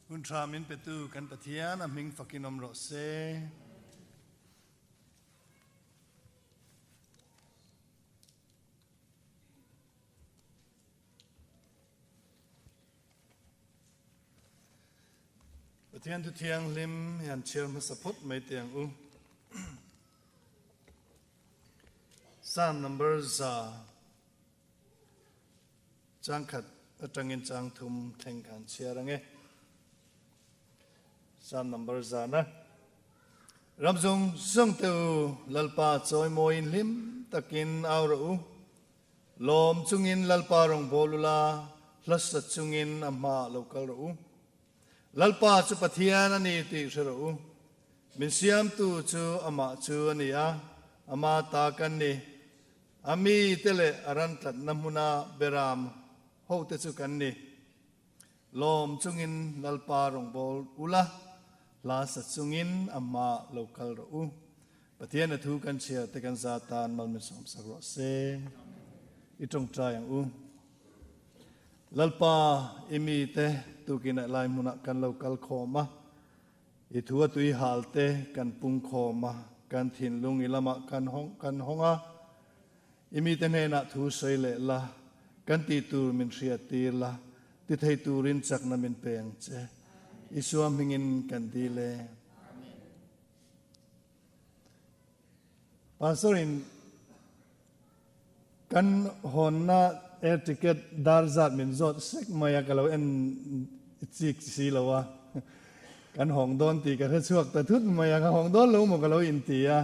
Hun tha min petu kan Pathian a hming fakin awm rawh se. Pathian thu thianghlim hi han chhiar hmasa phawt mai teh ang u. Psalm number 100 changkhat atangin chang thum thleng khan chhiar ange. Psalm number 100 na. Ram zawng zawng te u Lalpa chawimawiin hlim takin au rawh u. Lawm chungin Lalpa rawngbâwl ula, hlasa chungin a hmaah lo kal rawh u. Lalpa chu Pathian a ni tih hre rawh u. Min siamtu chu amah chu a ni a, ama ta kan ni. A mite leh a ran tlatna hmuna beram hote chu kan ni. Lawm chungin Lalpa rawngbâwl ula, hlasa chungin a hmaah lo kal rawh u. Pathian a thu kan chhiar te kan za tan mal min sawmsak rawh se. I tawngtai ang u. Lalpa i mite tukin ah lai hmunah kan lo kal khawm a, i thu a tui hal te kan pung khawm a, kan thinlung i lamah kan hawng kan hawng a, i mite hnenah thu sawi leh la, kan tih tur min hriat tir la, ti thei turin chakna min pe ang che. Isua hmingin kan dil e. Pastor in kan hawnna air ticket dar zat min zawt sek mai a, ka lo en chik si lo a, kan hawng dawn tih ka hre chhuak ta thut mai a, ka hawng dawn lo maw ka lo inti a,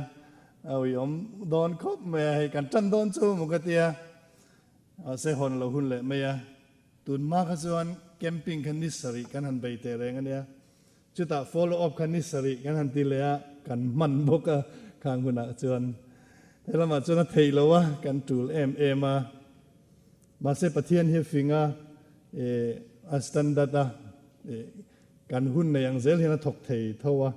a uiawm dawn khawp mai a, hei kan tan dawn chu maw ka tia, mahse hawn lo hun leh mai a, tun hma kha chuan camping kha ni sarih kan han bei teh reng a nia. Chutah follow up kha ni sarih kan han ti leh a, kan hman bawk a khang hunah chuan. He lamah chuan a theih lo a, kan tul em em a. Mahse Pathian hi a fing a, eh a standard a, eh kan hun nei ang zel hian a thawk thei tho a.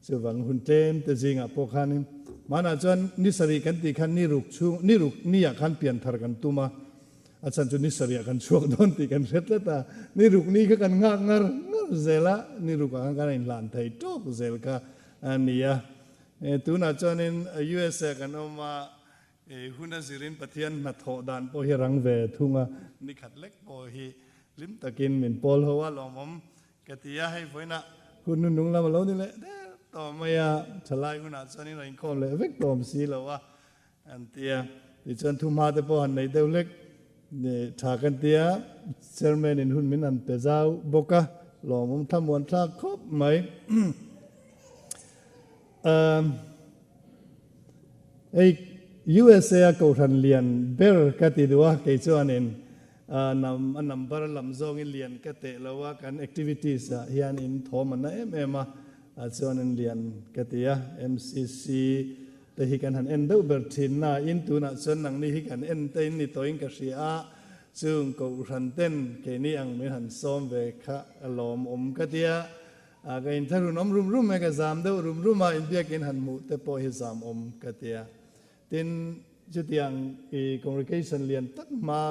Chuvang hun tlem te zingah pawh khanin hmanah chuan ni sarih kan tih khan ni ruk chhung, ni ruk niah khan pianthar kan tum a. A chhan chu ni sarih ah kan chhuak dawn tih kan hre tlat a, ni ruk ni kha kan nghak ngar ngar zel a, ni ruk ah khan kan inhlan thei tawk zel kha a ni a. Tunah chuanin USA kan awm a, hun a zirin Pathian hnathawh dan pawh hi a rang ve thung a, ni khat lek pawh hi hlim takin min pawl ho a, lawmawm ka ti a, hei vawiinah hun nunung lam a lo ni leh der tawh mai a, thalai hunah chuanin a inkhawm leh vek tawm si lo a, An ti a, tichuan thuhma te pawh han neih deuh hlek tha kan ti a, Chairman in hun min han pe zau bawk a, lawmawm thlamuan thlak khawp mai. Hei USA a Kohhran lian ber ka ti duh a, kei chuanin a number lam zawngin lian ka teh lo a, kan activities ah hian in thawm a na em em a, chuanin lian ka ti a, MCC Te hi kan han en deuh ber thin na in tunah chuan nangni hi kan en te in ni tawhin ka hria a, chung kohhran ten keini ang min han sawm ve kha a lawmawm ka tia, ka inthlahrun awm rum rum e, ka zam deuh rum rum a, inbiakin han hmuh te pawh hi zam awm ka tia. Tin, chutiang i congregation lian tak hma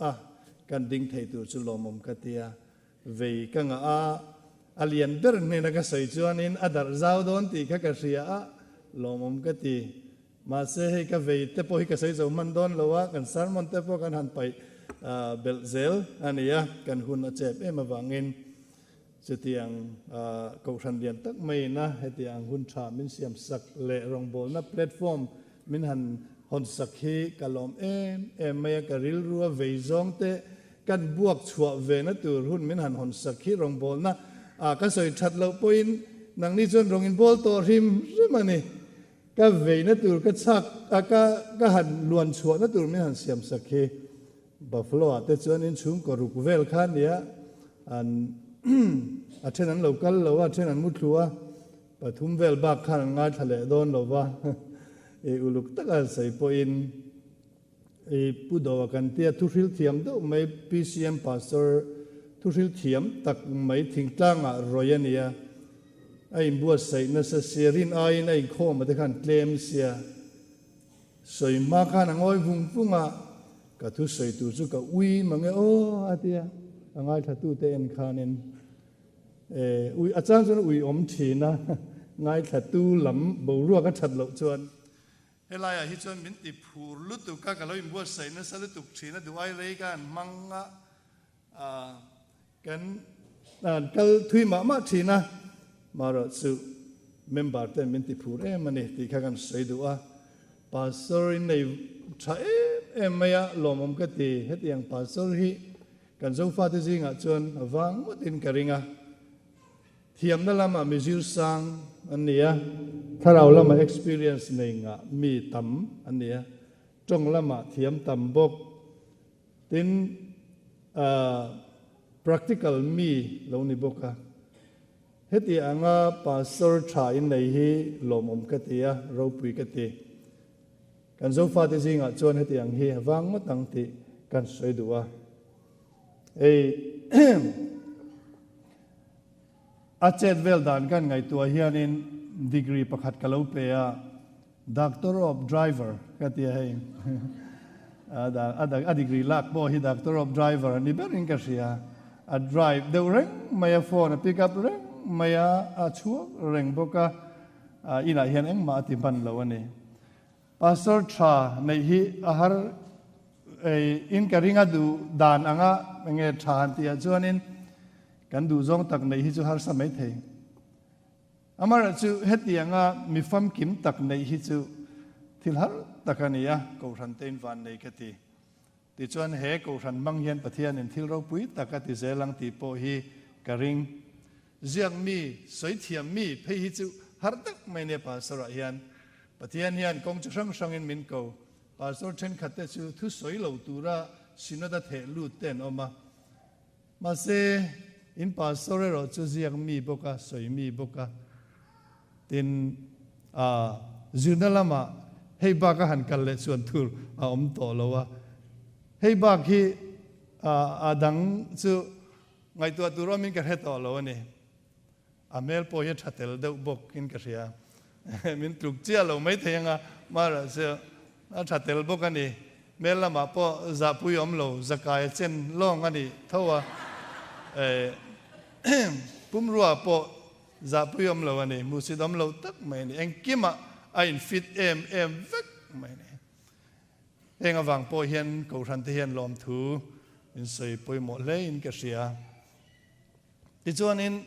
a kan ding thei tur chu lawmawm ka tia, vei ka ngah a, a lian ber hnena ka sawi chuanin a darh zau dawn tih kha ka hria a, lawmawm ka ti. Mahse hei ka vei te pawh hi ka sawi zo hman dawn lo a, kan sermon te pawh kan han paih belh zel a ni a, kan hun a chep em avangin chutiang kohhran lian tak maiin a hetiang hun tha min siam sak leh rawngbawlna platform min han hawn sak hi ka lawm em em mai a, ka rilru a vei zawng te Kan buak chhuah ve na tur hun min han hawn sak hi rawngbawlna ah ka sawi that loh pawhin nangni chuan rawng in bawl tawh hrim hrim a ni. Ka veina tur ka chhak a ka ka han luan chhuah na tur min han siam sak hi Buffalo ah te chuan in chhungkaw ruk vel kha nia an a then an lo kal lo a, a then an mu thlu a, pathum vel bak khan an ngaithla leh dawn lo va i uluk taka sawi pawhin I Pu Doa kan tia thuhril thiam deuh mai PCM Pastor thuhril thiam tak mai thingtlangah rawih a nia. A inbuatsaih nasa sia, rin aiin a inkhawm a te khan tlem sia. Sawi hma khan a ngawi vung vung a, ka thusawi tur chu ka ui mange aw a tia, a ngaithlatute en khanin. Ui a chang chuan ui awm thin a, ngaithla tu lam boruak a that loh chuan. Helaiah hi chuan min ti phur lutuk a, ka lo inbuatsaih nasa lutuk thin a, duh ai rei ka han hmang a, kan kal thui mah mah thin a, marawh chu member ten min ti phur em a ni tih kha kan sawi duh a, Pastor in nei tha em em mai a, lawmawm ka ti, hetiang Pastor hi Kan Zofate zingah chuan a vang ngawtin ka ring a, thiamna lamah mi zir sang an ni a, thlarau lama experience nei ngah mi tam an ni a, tawng lamah thiam tam bawk, tin practical mi lo ni bawk a. Heti anga Pastor tha in nei hi lawmawm ka ti a, ropui ka ti. Kan Zofate zingah chuan heti ang hi a vang ngawt ang tih kan sawi duh a. Hei a chet vel dan kan ngaihtuah hianin degree pakhat ka lo pe a, Doctor of Driver ka ti a hei. A degree lak pawh hi Doctor of Driver a ni berin ka hria. A drive deuh reng mai a, phone a pick up reng mai a, a chhuak reng bawk a. Inah hian engmah a ti hman lo a ni. Pastor tha neih hi a har in ka ring a duh dan anga enge tha han tih ah chuanin kan duh zawng tak neih hi chu harsa mai thei. Amaherawhchu hetianga mi famkim tak neih hi chu thil har tak a ni a, Kohhran te in van nei ka ti. Tichuan he Kohhran hmang hian Pathianin thil ropui tak a ti zel ang tih pawh hi ka ring. Ziak mi, sawi thiam mi phei hi chu har tak mai nia Pastor ah hian. Pathian hian kawng chi hrang hrangin min ko. Pastor thenkhat te chu thu sawi lo tura Synod a theh lut te an awm a. Mahse, in Pastor erawh chu ziak mi bawk a, sawi mi bawk a. Tin, a zirna lamah hei bak a han kal leh chuan thur a awm tawh lo a. Hei bak hi a dang chu ngaihtuah tur awmin ka hre tawh lo a ni. A hmel pawh hi a tha tel deuh bawkin ka hria. Min tluk chiah lo maithei anga, mahse a tha tel bawk a ni. Hmel lamah pawh zahpui awm lo, zakai a chen lawng a ni tho a. Pumrua pawh Zahpui awm lo a ni, hmuhsit awm lo tak mai a ni. Engkimah a in fit em em vek mai a ni. Heng avang pawh hian Kohhran te hian lawmthu in sawi pawimawh hle in ka hria. Tichuanin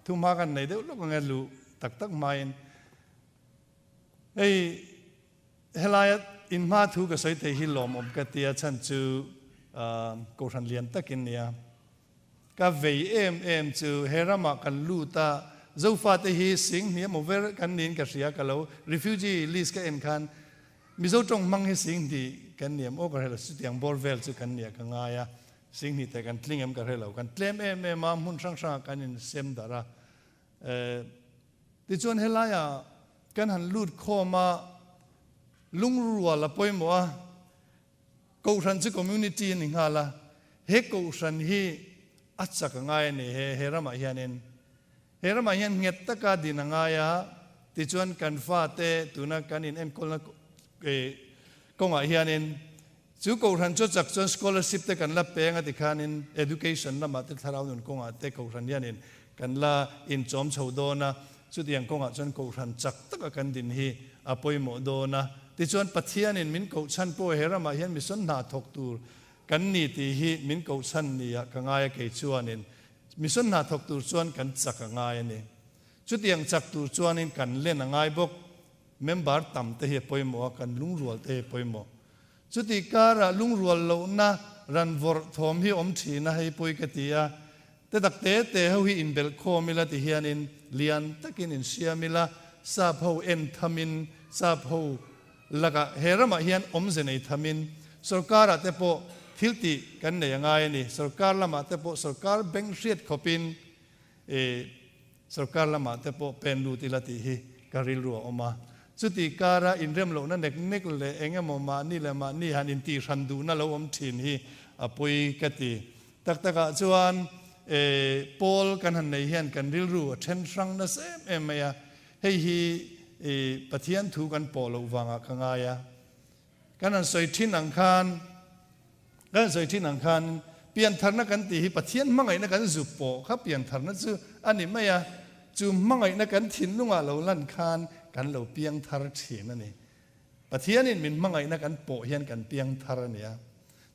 thuhma kan nei deuh lawk ang e luh tak tak hmain hei helaia in hma thu ka sawi thei hi lawmawm ka tia chhan chu Kohhran lian takin nia. Ka vei em em chu he ramah kan lut a, Zofate hi sing hnih emaw ver kan niin ka hria, ka lo refugee list ka en khan Mizo tawng hmang hi sing hnih kan ni em aw ka hre lo, chutiang bawr vel chu kan nia ka ngai a, sing hnih te kan tling em ka hre lo, kan tlem em em a, hmun hrang hrangah kan insem darh a. Tichuan helaiah kan han lut khawm a, lungrual a pawimawh a, Kohhran chu community a ni nghal a, he kohhran hi a chak a ngai a ni he he ramah hianin. He ramah hian nghet taka din a ngai a, tichuan kan fate tuna kan in enkawlna kawngah hianin chu kohhran chu a chak chuan scholarship te kan la peng a tikhanin education lamah te thlarau nun kawngah te kohhran hianin kan la inchawm chho dawn a, Chutiang kawngah chuan Kohhran chak taka kan din hi a pawimawh dawn a. Tichuan Pathianin min kohchhan pawh he ramah hian mission hna thawk tur kan ni tih hi min kohchhan nia ka ngai a kei chuanin mission hna thawk tur chuan kan chak a ngai a ni. Chutiang chak tur chuanin kan len a ngai bawk. Member tam te hi a pawimawh a, kan lungrual te hi a pawimawh. Chutih karah lungrual lohna ran vawrh thawm hi awm thin a, hei pawi ka ti a. Te tak te te ho hi inbelh khawm ila ti hianin lian takin insiam ila, sap ho en thamin, sap ho lakah he ramah hian awmze nei thamin sorkarah te pawh thil tih kan nei a ngai a ni. Sorkar lamah te pawh sorkar beng hriat khawpin i Sorkar lamah te pawh pen lut ila tih hi ka rilru a awm a. Chuti kara inrem lohna nek nek leh eng emaw mahni leh mahni han intihhran duhna lo awm thin hi a pawi ka ti. Tak takah chuan e pawl kan han nei hian kan rilru a then hrang nasa em em mai a. Hei hi e Pathian thu kan pawh loh vangah ka ngai a. Kan han sawi thin ang khan kan sawi thin ang khan Piantharna kan tih hi Pathian hmangaihna kan zu pawh kha piantharna chu a ni mai a, chu hmangaihna kan thinlungah lo lan khan kan lo piangthar thin a ni. Pathianin min hmangaihna kan pawh hian kan piangthar a ni a.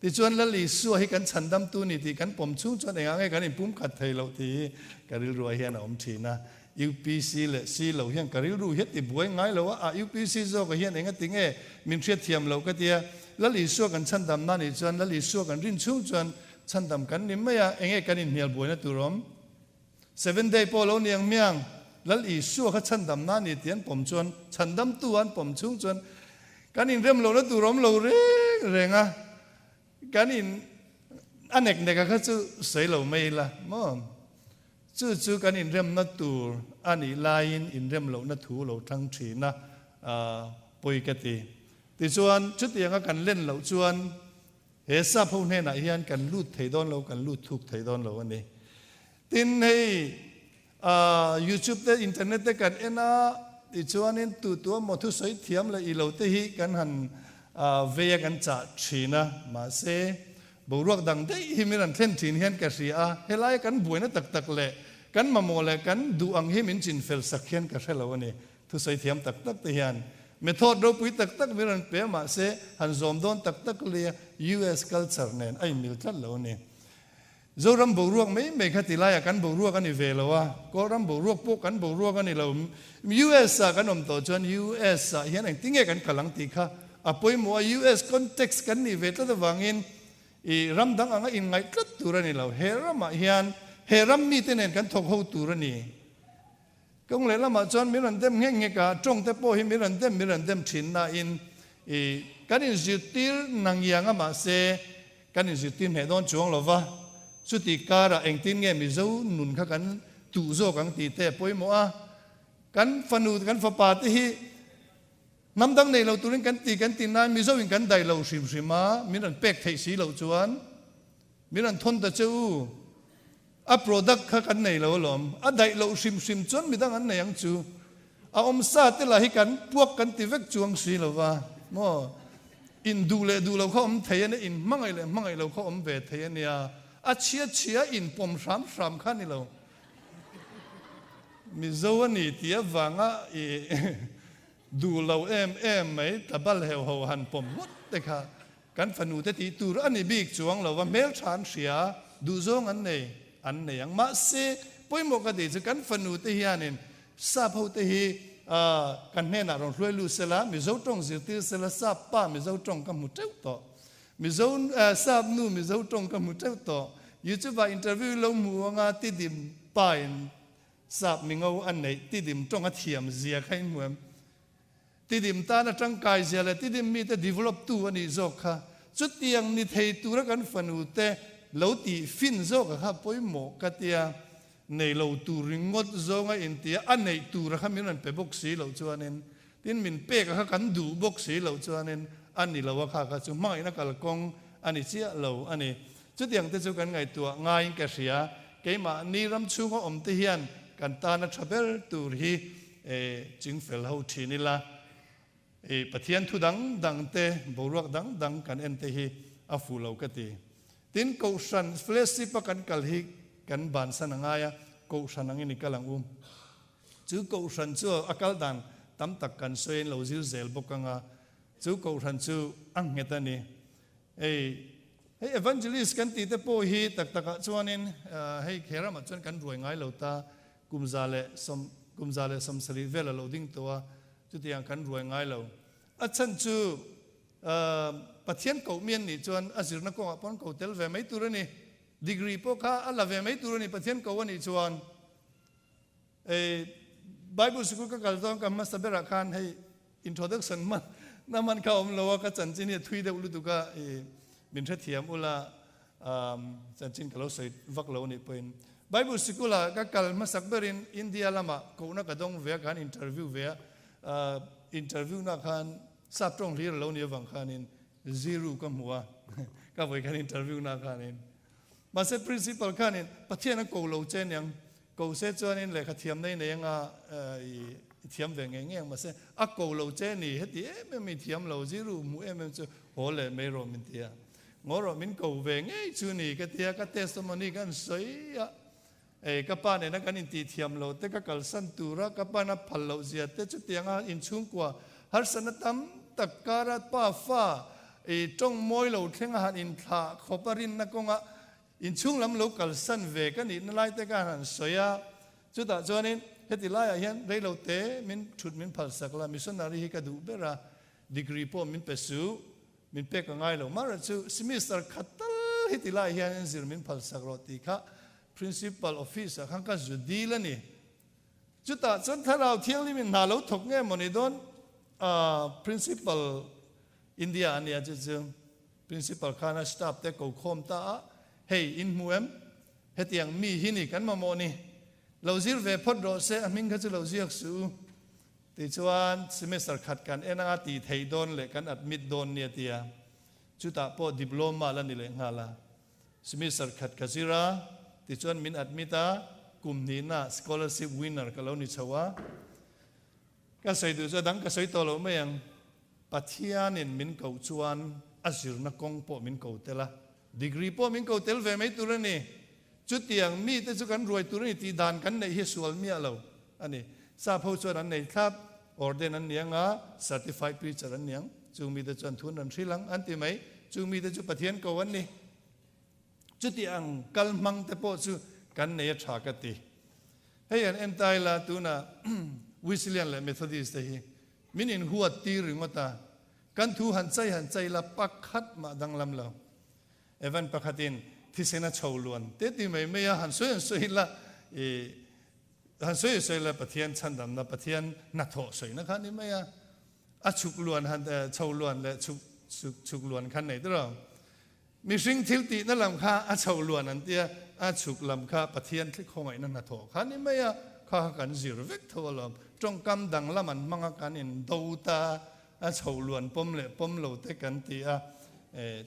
Tichuan Lal Isua hi kan chhandamtu ni tih kan pawm chhung chuan engah nge kan inpumkhat thei loh tih hi ka rilruah hian a awm thin a. UPC leh si lo hian ka rilru hi a ti buai ngai lo a, a UPC zawkah hian enga ti nge min hriatthiam loh ka ti a. Lal Isua kan chhandam na nih chuan Lal Isua kan rin chhung chuan chhandam kan ni mai a, enge kan inhnial buaina tur awm? Seven Day pawh lo ni ang miang, Lal Isua kha chhandam na ni tih an pawm chuan chhandamtu an pawm chhung chuan kan inrem lohna tur awm lo reng reng a, kan in a nek nek a kha chu sawi lo mai ila maw? Chu chu kan inremna tur a nih laiin inrem lohna thu lo thang thin a, pawi ka ti. Tichuan, chutianga kan len loh chuan he sap ho hnenah hian kan lut thei dawn lo, kan lut thuk thei dawn lo a ni. Tin, hei YouTube te, internet te kan en a, tichuanin tu tu emaw thusawi thiam leh i lo te hi kan han vei a, kan chah thin a, mahse, Boruak dang daih hi min rawn thlen thin hian ka hria a, helaia kan buaina tak tak leh kan mamawh leh kan duh ang hi min chinfel sak hian ka hre lo a ni. Thusawi thiam tak tak te hian method ropui tak tak min rawn pe a mahse han zawm dawn tak tak lia US culture nen a inmil tlat lo a ni. Zoram boruak mai mai kha ti laiah kan boruak a ni ve lo a, Kawlram boruak pawh kan boruak a ni lo. US ah kan awm tawh chuan US ah hian engtin nge kan kal ang tih kha A pawimawh a, US context kan nih ve tlat avangin i ram dang anga inngaih tlat tur a ni lo. He ramah hian he ram mite nen kan thawk ho tur a ni. Kawng leh lamah chuan min rawn dem nghek nghek a, tawng te pawh hi min rawn dem min rawn dem thin nain i kan inzirtir nang iang a mahse kan inzirtir hneh dawn chuang lo va, chuti karah engtin nge Mizo nun kha kan tuh zawk ang tih te a pawimawh a. Kan fanu kan fapa te hi Hnam dang nei lo turin kan ti kan ti nain Mizo in kan dai lo hrim hrim a, min rawn pek theih si loh chuan min rawn thawn ta che u. A product kha kan nei lo alawm, a daih loh hrim hrim chuan midang an nei ang chu. A awm sa te lah hi kan puak kan ti vek chuang si lo va maw. In duh leh duh lo kha awm thei a nia, in hmangaih leh hmangaih lo kha awm ve thei a nia. A chhia chhia in pawm hram hram kha a ni lo. Mizo a ni tih avanga i duh lo em em mai, tlabal heuh ho han pawm ngawt te kha kan fanu te tih tur a ni bik chuang lo va, hmeltha an hria, duhzawng an nei, an nei ang. Mahse, pawimawh ka tih chu kan fanu te hianin sap ho te hi kan hnenah rawn hruai lut sela, Mizo tawng zirtir sela, sap pa Mizo tawng ka hmu teuh tawh. Mizo sap nu Mizo tawng ka hmu teuh tawh. YouTube ah interview lo hmu anga tidim pa in sap mingo a neih tidim tawng a thiam zia kha in hmu em? Tidim tan a tangkai zia leh tidim mite develop tu a nih zawk kha chutiang ni thei tura kan fanu te lo tih fin zawk a kha pawimawh ka tia nei lo tur ringawt zawnga intia a neih tura kha min rawn pe bawk si loh chuanin Tin, min pek a kha kan duh bawk si loh chuanin a ni lo a kha kha chu hmangaihna kalkawng a ni chiah lo a ni. Chutiang te chu kan ngaihtuah ngaiin ka hria. Keimahni ram chhunga awm te hian kan tana tha ber tur hi chingfel ho thin ila, Pathian thu dang dang te, boruak dang dang kan en te hi a fuh lo ka ti. Tin, Kohhran flagship a kan kal hi kan bansan a ngai a, Kohhran angin i kal ang u. Chu kohhran chu a kal dan tam tak kan sawiin lo zir zel bawk ang a, chu kohhran chu a nghet a ni. Hei, hei evangelist kan tih te pawh hi tak takah chuanin hei he ramah chuan kan ruai ngai lo ta, kum 170 vel a lo ding tawh a, chutiang kan ruai ngai lo. A chhan chu Pathian koh mi an nih chuan a zirna kawngah pawh an ko tel ve mai tur a ni. Degree pawh kha a la ve mai tur a ni Pathian ko a nih chuan. Ei Bible sikul ka kal dawn ka hmasa berah khan hei introduction man na man kha awm lo a ka chanchin hi a thui deuh lutuk a i min hrethiam ula chanchin ka lo sawi vak lo anih pawhin Bible sikul ah ka kal hmasak berin India lamah kohna ka dawng ve a khan interview ve a interview na khan sap tawng hlir a lo nih avang khanin zero ka hmu a ka vawi khan interview na khanin mahse principal khanin Pathian a ko lo che aniang Ko se chuanin lehkha thiam nei nei anga i thiam ve ngei ngei ang mahse a ko lo che ni heti em em i thiam lo zero hmuh em em chu haw leh mai rawh min ti a. Ngaw rawh min ko ve ngei chu ni ka tia ka testimony kan sawi a, ei ka pa nena kan intih thiam lo te ka kalsan tura ka pan a phal loh zia te chutianga inchhungkua harsatna tam tak kara pa fa ei tawng mawi lo thlenga han inthlah khawp a rinna kawnga inchhung lam lo kalsan ve ka nihna lai te khan han sawi a, chutah chuanin heti laiah hian reilo te min thut min phalsak la missionary hi ka duh ber a, degree pawh min pe suh. Min pek a ngai lo. Mara chu semester khat tal heti lai hianin zir min phalsak rawh tih kha Principal office ah khan ka zu dil a ni. Chutah chuan Thlarau Thianghlimin hna lo thawk nge maw ni dawn? Principal India a nia chu chu Principal khan a staff te ko khawm ta a, hei in hmu em? Hetiang mi hi ni kan mamawh ni. Lo zir ve phawt rawh se, a hming kha chu lo ziak suh u. Tichuan, semester khat kan en anga tih theih dawn leh kan admit dawn nia tia, chutah pawh diploma la ni leh nghal a. Semester khat ka zir a, tichuan min admit a, kum hnihna scholarship winner ka lo ni chho a. Ka sawi duh chu a dang ka sawi tawh loh mai ang. Pathianin min koh chuan a zirna kawng pawh min ko tel a, degree pawh min ko tel ve mai tur a ni. Chutiang mite chu kan ruai tur a ni tih dan kan neih hi sual miah lo a ni. Sap ho chuan an nei thlap, orden an ni ang a, certified preacher an ni ang. Chung mite chuan thun an hril ang an ti mai. Chung mite chu Pathian ko an ni. Chuti ang kal hmang te pawh chu kan nei a tha ka ti. Hei an entai la tuna Wesleyan leh Methodist te hi min inhuat tir ringawt a, kan thu han chai han chai la pakhat mah danglam lo. Evan pakhatin thisen a chho luan te ti mai mai a, han sawi han sawi la, i han sawi han sawi la Pathian chhandamna, Pathian hnathawh sawina kha a ni mai a, a chhuk luan han chho luan leh chhuk chhuk chhuk luan khan nei tiraw. Mihring thil tihna lam kha a chho luan an tia, a chhuk lam kha Pathian thli khawngaihna hnathawh kha a ni mai a, kha kha kan zir vek tho alawm. Tawngkam danglam an hmang a, kan indo ta. A chho luan pawm leh pawm lo te kan ti a,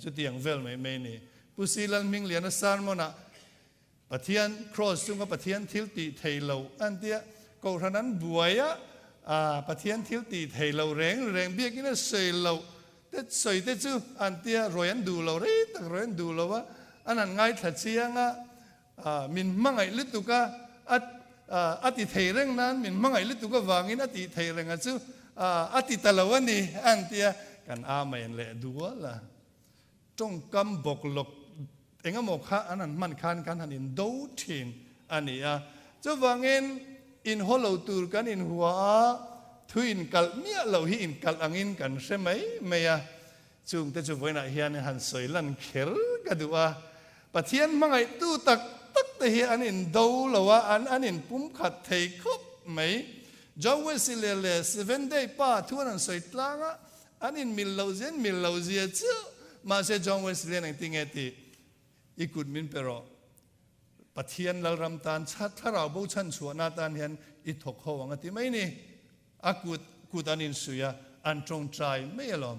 chutiang vel mai mai ni. Pu Si Lalhmingliana sermon-ah Pathian Kraws chunga Pathian thil tih thei lo an ti a, Kohhran an buai a, Pathian thil tih thei lo reng reng biakin a sawi lo te sawi te chu an ti a, ruai an duh lo rei tak ruai an duh lo a, an han ngaithla chiang a, min hmangaih lutuk a, a a ti thei reng nan min hmangaih lutuk avangin a tih thei reng a chu a ti ta lo a ni an ti a, kan Amen leh dual a. Tawngkam bawk lawk eng emaw kha an han hman khan kan han indo thin a ni a. Chuvangin inhaw lo tur kan inhua a, thu inkalh miah loh hi inkalh angin kan hre mai mai a. Chungte chu vawiinah hian han sawi lan kher ka duh a, Pathian hmangaihtu tak tak te hi an indo lo a, an an inpumkhat thei khawp mai. John Wesley leh leh Seventh Day pa thu an han sawi tlang a, an inmil loh zia an mil loh zia chiah. Mahse John Wesley hian engtin nge tih i kut min pe rawh. Pathian Lalram tan thlarau bo chhanchhuahna atan hian i thawk ho ang a ti mai ni. A kut kut an insuih a, an tawngtai mai alawm.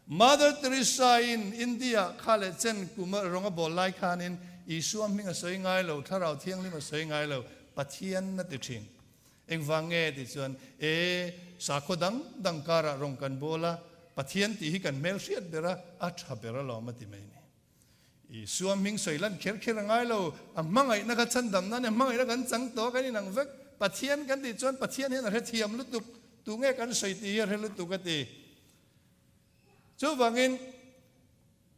Mother Teresa in India kha leh chen kum a rawng a bawl lai khanin Isua hming a sawi ngai lo, Thlarau Thianghlim a sawi ngai lo, Pathian a ti thin. Engvang nge tih chuan, e, sakhaw dang dang karah rawng kan bawl a, Pathian tih hi kan hmel hriat ber a, a tha ber alawm a ti mai ni. Isua hming sawi lan kher kher a ngai lo. A hmangaihna kha chhandamna a ni. A hmangaihna kan chang tawh a, kan inang vek. Pathian kan tih chuan Pathian hian a hrethiam lutuk. Tunge kan sawi tih hi a hre lutuk a ti. Chuvangin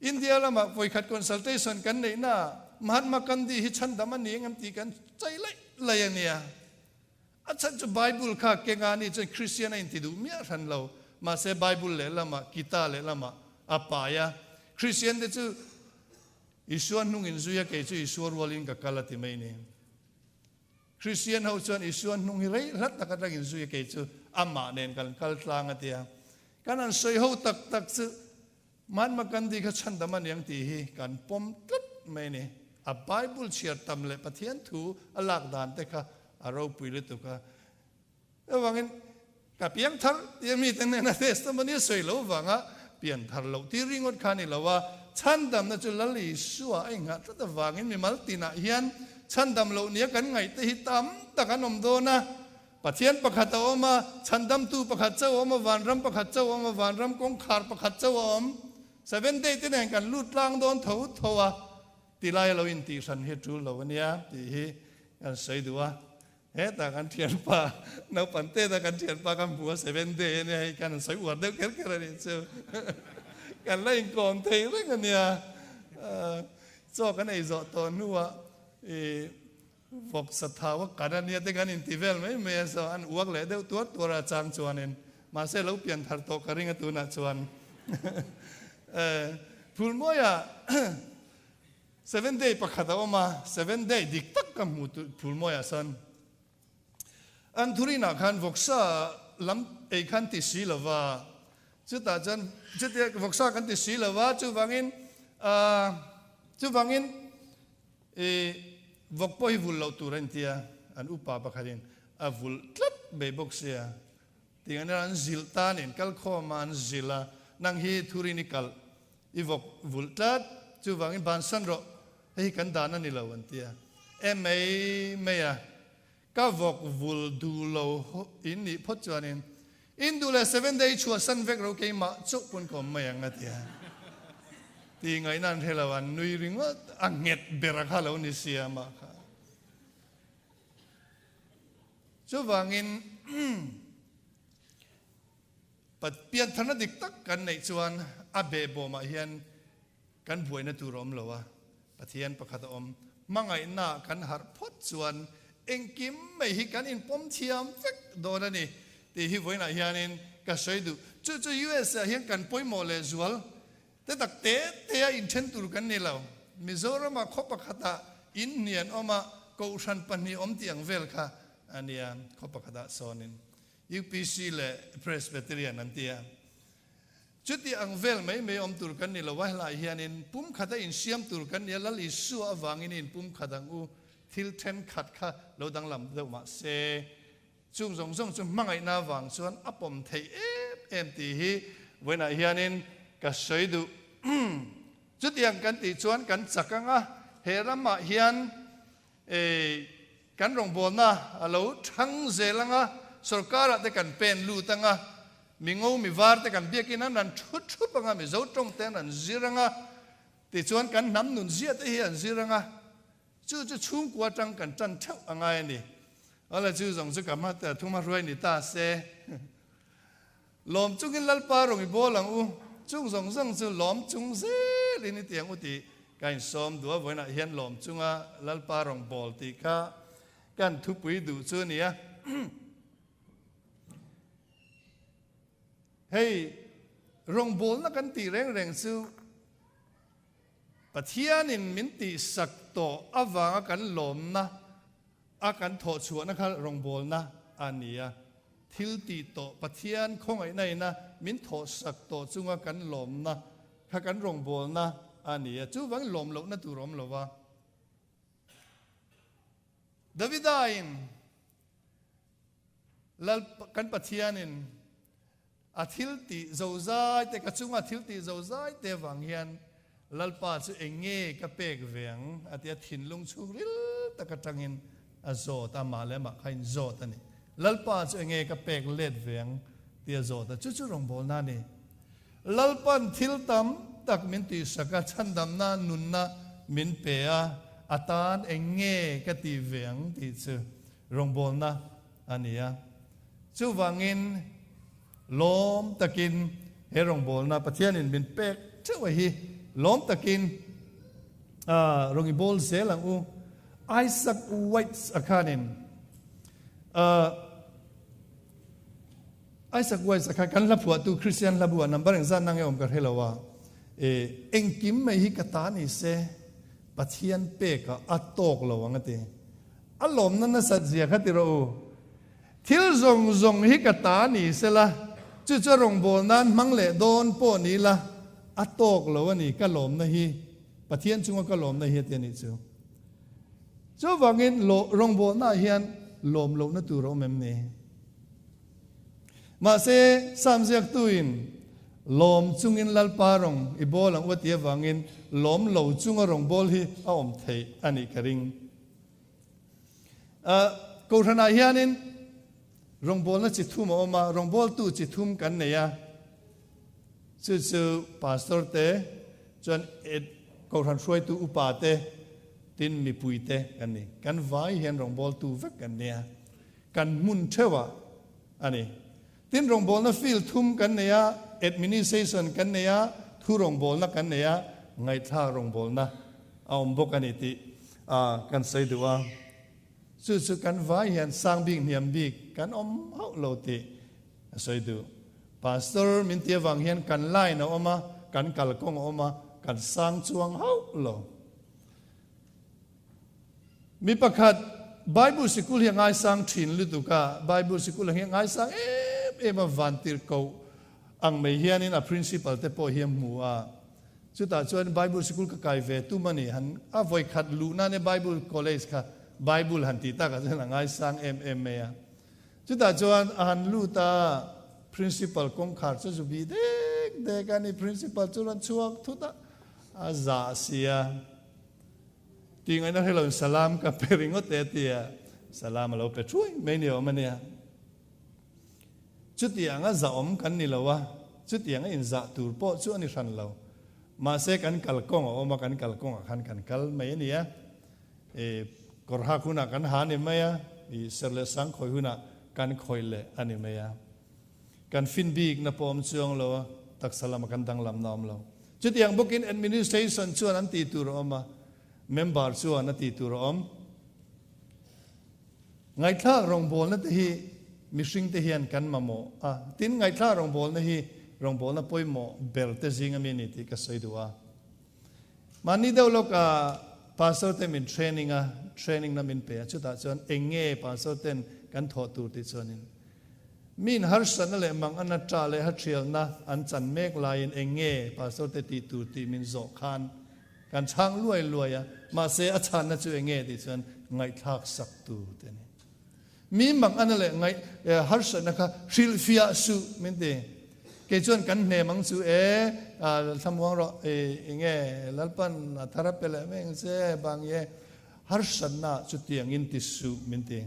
India lamah vawikhat consultation kan neihnaah Mahatma Gandhi hi chhandam a ni engem tih kan chai laih laih a nia. A chhan chu Bible kha kenga ni chuan Christian a inti duh miah hran lo. Mahse Bible lehlamah, Gita lehlamah a pai a. Christian te chu Isua hnung in zui a, kei chu Isua rualin ka kal a ti mai ni. Christian ho chuan Isua hnung hi rei hlat tak atangin zui a, kei chu amah nen kan kal tlang a ti a. Kan han sawi ho tak tak chu Mahatma Gandhi kha chhandam a niang tih hi kan pawm tlat mai a ni. A Bible chhiar tam leh Pathian thu a lak dan te kha a ropui lutuk a. Chuvangin ka piang thar tia mite hnena testimony a sawi lo vanga pian thar loh tir ringawt kha a ni lo a, chhandamna chu Lal Isua a inghah tlat avangin mimal tinah hian chhandam loh nia kan ngaih te hi tam tak an awm dawn a. Pathian pakhat a awm a, chhandamtu pakhat chauh a awm a, vanram pakhat chauh a awm a, vanram kawngkhar pakhat chauh a awm. Seven day te nen kan lut tlang dawn tho tho a, tilai a lo intih hran hi a tul lo ania tih hi kan sawi duh a. Hetah kan thianpa, naupang te ta kan thianpa kan hmu a, seven day ania hei kan sawi uar deuh kher kher a nih chu. Kan la inkawm thei reng ania. Chaw kan ei zawh tawh hnuah i vawk sathau a kan ania te kan inti vel mai mai a, so an uak leh deuh tuar tuar a chang chuanin mahse lo pian thar tawh ka ring a tunah chuan. Phulmawiah Seven day pakhat a awm a, seven day dik tak ka hmu tu Phulmawiah sawn an thurinah khan vawksa lam ei khan ti si lo va, chutah chuan chutia vawksa kan ti si lo va, chuvangin ahh chuvangin ih vawk pawh hi vul loh tur a intia, an upa pakhatin a vul tlat mai bawk sia, Tiang ania an zilh tanin kalkhawm a an zilh a, nang hi thurin i kalh, i vawk vulh tlat, chuvangin bansan rawh, hei hi kan dan a ni lo an ti a. E mai mai a, ka vawk vul duh lo in nih phawt chuanin in duh leh seven day chhuahsan vek ro keimah chauh pawn ka awm mai ang a ti a. Tih ngaihna an hre lo, an nui ringawt, a nghet ber a kha lo ni sia amah kha. Chuvangin, piantharna dik tak kan neih chuan a behbawmah hian kan buaina tur a awm lo a, Pathian pakhat a awm. Hmangaihna kan harh phawt chuan engkim mai hi kan inpawm thiam vek dawn a ni tih hi vawiinah hianin ka sawi duh. Chu chu US ah hian kan pawimawh lehzual te tak te te a inthen tur kan ni lo. Mizorama khaw pakhatah in hnih an awm a, kohhran pahnih awm tih ang vel kha a nia, khaw pakhatah sawnin UPC leh Presbyterian an ti a. Chuti ang vel mai mai awm tur kan ni lo a, helaiah hianin pumkhata insiam tur kan ni a, Lal Isua avangin i inpumkhat ang u, thil thenkhat kha lo danglam deuh mah se. Chung zawng zawng chu hmangaihna avang chuan a pawm theih em em tih hi vawiinah hianin ka sawi duh. Chutiang kan tih chuan kan chak ang a, he ramah hian kan rawngbawlna a lo thang zel ang a, sorkarah te kan pen lut ang a, mingo mi var te kan biakin an rawn thu thup ang a, Mizo tawng te an rawn zir ang a, tichuan kan hnam nun zia te hi an zir ang a, Chu chu chhungkua atang kan tan theuh a ngai a ni. Awle chu zawng chu ka hma te thum a hruai ni ta se. Lawm chungin Lalpa rawng i bawl ang u. Chung zawng zawng chu lawm chung zelin i ti ang u tih ka insawm duh a. Vawiinah hian lawm chunga Lalpa rawng bawl tih kha kan thupui duh chu a ni a. Hei rawngbawlna kan tih reng reng chu Pathianin min tihsak tawh avanga kan lawmna a kan thawhchhuahna kha rawngbawlna a ni a. Thil tih tawh Pathian khawngaihna ina min thawhsak tawh chunga kan lawmna kha kan rawngbawlna a ni a. Chuvang lawm lohna tur a awm lo va. Davida-in Lal kan Pathianin A thil tih zozai te, ka chunga thil tih zozai te vang hian Lalpa chu eng nge ka pek ve ang? a ti a, thinlung chhungril tak atangin a zawt a, mah leh mah kha in zawt a ni. Lalpa chu eng nge ka pek let ve ang? tih a zawt a, chu chu rawngbawlna a ni. Lalpan thil tam tak min tihsak a, chhandamna nunna min pe a, a tan eng nge ka tih ve ang tih chu rawngbawlna a ni a. Chuvangin lawm takin he rawngbawlna Pathianin min pek theuh a hi lawm takin rawn i bawl zel ang u. Isaac Watts a khanin Isaac Watts a khan kan hla phuahtu Kristian hla bu ah number engzat na nge awm ka hre lo a, engkim mai hi ka ta ni se Pathian pekah a tawk lo ang a ti. A lawmna nasat zia kha ti rawh u. Thil zawng zawng hi ka ta ni sela, chu chu a rawngbâwl nân hmang leh dâwn pawh ni ila, a tâwk lo a ni, ka lawmna hi, Pathian chunga ka lawmna hi a ti a nih chu. Chuvangin rawngbâwlnaah hian lawm lohna tur a awm em ni? Mahse, Sam ziaktuin lawm chungin Lalpa rawng i bâwl ang u a ti avangin lawm lo chunga rawngbâwl hi a awm theih a nih ka ring. Kohhranah hianin rawngbawlna chi thum a awm a, rawngbawltu chi thum kan nei a. Chu chu pastor te chuan Kohhran hruaitu upa te tin mipui te kan ni. Kan vai hian rawngbawltu vek kan nia. Kan hmun theuhah a ni. Tin rawngbawlna field thum kan nei a, administration kan nei a, thu rawngbawlna kan nei a, ngaihthlak rawngbawlna a awm bawk a ni tih kan sawi duh a. Chu chu kan vai hian sang bik hniam bik kan awm hauh lo tih a sawi duh. Pastor min ti avang hian kan line a awm a, kan kalkawng a awm a, kan sang chuang hauh lo. Mi pakhat Bible sikul hi a ngaisang thin lutuk a, Bible sikul ang hi a ngaisang em em a, vantirhkoh ang mai hianin a principal te pawh hi a hmu a. Chutah chuan Bible sikul ka kai ve tum a ni, han a vawikhat luh nan e Bible college kha Bible han tih takah chuan a ngaisang em em mai a. Chutah chuan a han lut a, principal kawngkhar chu zu bih dek dek a ni, principal chu rawn chhuak thut a, a zah si a. Tih ngaihna hre loin salam ka pe ringawt e tia salam a lo pe thuai mai ni awm a nia. Chutiang a zahawm kan ni lo a, chutiang a inzah tur pawh chu a ni hran lo. Mahse kan kalkawng a awm a, kan kalkawngah khan kan kal mai a nia. I kawr hak hunah kan ha a ni mai a, i ser leh sang khawi hunah kan khawih leh a ni mai a. Kan fin bikna pawh awm chuang lo a, taksa lama kan danglamna awm lo. Chutiang bawkin administration chuan an tih tur a awm a, member chuan a tih tur a awm. Ngaihthlak rawngbawlna te hi mihring te hian kan mamawh a, tin ngaihthlak rawngbawlna hi rawngbawlna pawimawh ber te zing ami a ni tih ka sawi duh a. Mahni deuh lawka pastor te min training a, training na min pe a, chutah chuan eng nge pastor ten kan thawh tur tih chuanin Miin harsatna leh mangana ṭah leh haṭhialna an chan mek laiin eng nge pastor te tih tur tih min zawh khan kan chhang luai luai a, mahse a chhanna chu eng nge tih chuan ngaihthlak sak tur te a ni. Mi mangana leh ngaih harsatna kha hrilhfiah suh min ti. Kei chuan kan hnem ang chu e, thlamuang rawh eng nge Lalpan a thar a pe leh mai ang che bang i e, harsatna chutiangin ti suh min ti.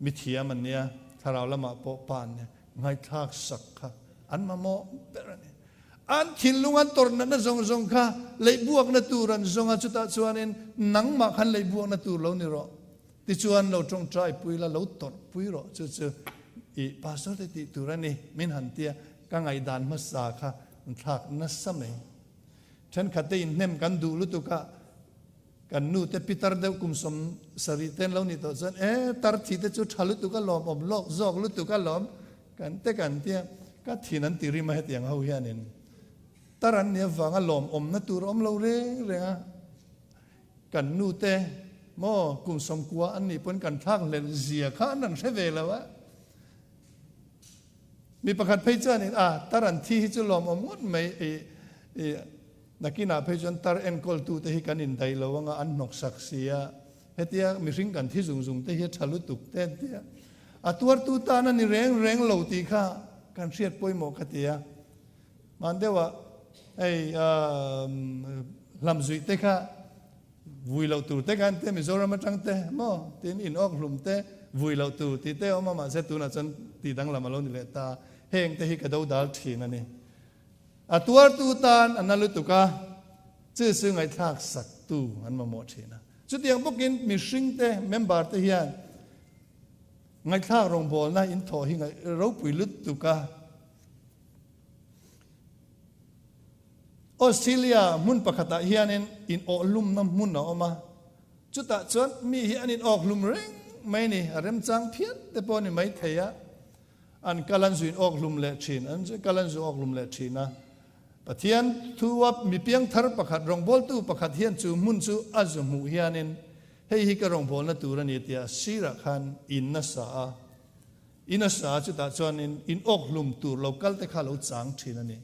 Mi thiam an nia, thlarau lamah pawh pa an nia, ngaihthlak sak kha an mamawh ber a ni. An thinlung an tawrh natna zawng zawng kha leihbuakna tur an zawng a, chutah chuanin nangmah khan leihbuakna tur lo ni rawh. Tichuan lo tawngtai pui la, lo tawrh pui rawh, chu chu i pastor te tih tur a ni, min han tia ka ngaihdan hmasa kha an thlak nasa mai. Thenkhat te inhnem kan duh lutuk a, Kan nu te pitar deuh kum 70 ten lo nih tawh chuan e tar thi te chu tha lutuk a lawm awm lawk zawk lutuk a lawm kan te kan tia ka thin an ti rim a hetiang ho hianin tar an nih avanga lawm awmna tur awm lo reng reng a kan nu te maw kum 90 an nih pawn kan thlak hlelh zia kha an rawn hre ve lo a mi pakhat phei chuanin a tar an thi hi chu lawm awm ngawt mai i i Nakinah phei chuan tar enkawltute hi kan indaih lo anga an hnawksak si a, hetia mihring kan thi zung zung te hi a tha lutuk te an ti a. A tuartu tan a ni reng reng lo tih kha kan hriat pawimawh ka ti a. Hman deuhah hei hlamzuih te kha vui loh tur te khan te Mizoram atang te maw tin in awk hlum te vui loh tur tih te a awm a mahse tunah chuan tih danglam a lo ni leh ta. Heng te hi ka dodal thin a ni. A tuartu tan a na lutuk a, chu chu ngaihthlak saktu an mamawh thin a. Chutiang bawkin mihringte, member te hian ngaihthlak rawngbawlna in thawh hi ngaih ropui lutuk a. Australia hmun pakhatah hianin in awhlumna hmun a awm a, chutah chuan mi hi an in awkhlum reng mai ni, a remchang phian te pawh a ni maithei a. An kal an zuin awk hlum leh thin, an kal an zu awk hlum leh thin a. Pathian thu a mi piangthar pakhat, rawngbawltu pakhat hian chu hmun chu a zu hmuh hianin hei hi ka rawngbawlna tur a ni tia sirah khan in a sa a. In a sa a chutah chuanin in awk hlum tur lo kal te kha lo chang thin a ni.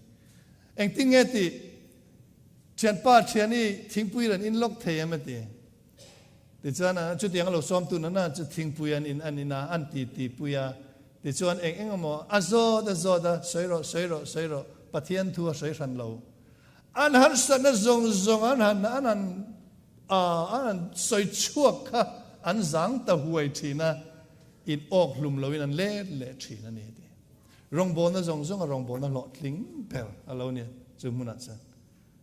Engtin nge tih thianpa thiani thingpui ran in lawk thei em a ti. Tichuan chutiang a lo sawmtu nana chu thingpui an in an in a, an ti ti pui a. Tichuan eng eng emaw a zawt a zawt a, sawi rawh, sawi rawh, sawi rawh, Pathian thu a sawi hran lo. An harsatna zawng zawng an han an han an han sawi chhuak kha an zang ta huai thin a, in awk hlum loin an let leh thin a ni a ti. Rawngbawlna zawng zawnga rawngbawlna hlawhtling ber a lo ni chu hmunah chuan.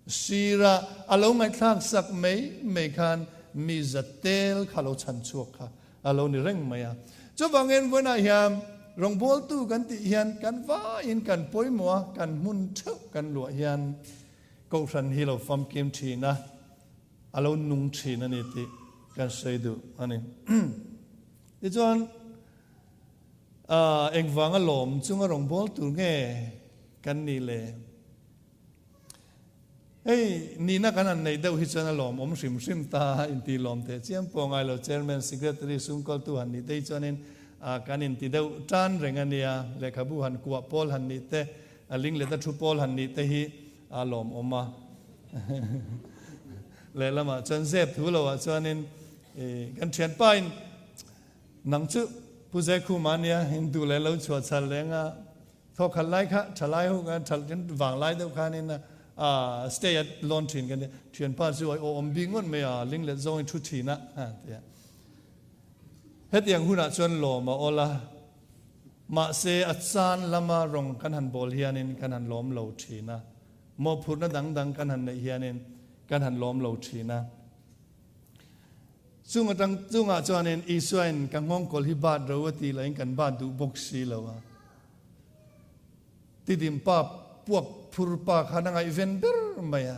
Sira a lo ngaihthlak sak mai mai khan mi za tel kha lo chhan chhuak kha a lo ni reng mai a. Chuvangin vawiinah hian rawngbawltu kan tih hian kan vaiin kan pawimawh a, kan hmun theuh kan luah hian Kohhran hi lo famkim thin a, a lo nung thin a ni tih kan sawi duh a ni. Tichuan, engvanga lawm chunga rawngbâwl tur nge kan nih le? Hei, nihna kan han neih deuh hi chuan a lawmawm hrim hrim ta, inti lawm teh chiam pawh ngai lo. Chairman, Secretary, sumkawltu han nih te hi chuanin kan inti deuh tan reng a nia. Lehkhabu han kuah pawl han nih te, a ling leta thu pawl han nih te hi a lawmawm a. Lehlamah chuan zep thu loah chuanin kan thianpain nang chu Pu Zekhuma nia in duh leh lo chhuah chhal leng a, Thawk khat lai kha tha lai ho khan tha kan vang lai deuh khanin a stay a lawn thin kan tia thianpa chu a awm bik ngawt mai a ling let zawngin thu thin a a tia. Hetiang hunah chuan lawm a awl a, mahse a chan lama rawng kan han bawl hianin kan han lawm lo thin a, mawhphurhna dang dang kan han neih hianin kan han lawm lo thin a. Chung atang chungah chuanin Isuain ka nghawngkawl hi bat ro a tih lahin kan bat duh bawk si lo a. Tidim pa puak phur pa khan a ngaihven ber mai a.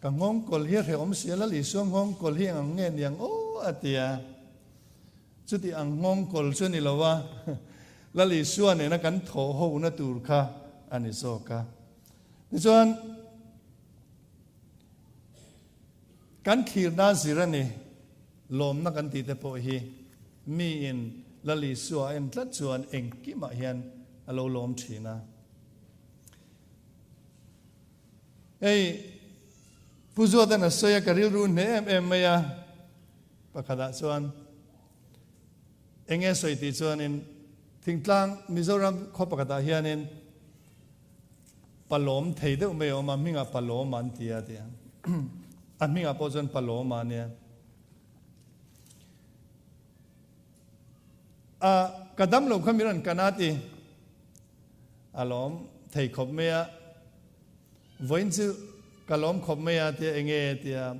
Ka nghawngkawl hi a hrehawm si a, Lal Isua nghawngkawl hi eng ang nge niang aw a ti a. Chuti ang nghawngkawl chu ni lo a, Lal Isua nena kan thawh hona tur kha a ni zawk a. Tichuan. Kan thlirna zir a ni. Lawmna kan tih te pawh hi miin Lal Isua a en tlat chuan engkimah hian a lo lawm thin a. Hei Pu Zuatan a sawi a, ka rilru hneh em em mai a. Pakhatah chuan enge sawi tih chuanin thingtlang Mizoram khaw pakhatah hianin Palawm thei deuh mai a awm a, hmingah Palawma an ti a tia. A hmingah pawh chuan Palawma a nia. A ka dam lo kha mi rawn kan a ti. A lawm thei khawp mai a. Vawiin chu ka lawm khawp mai a tia enge tia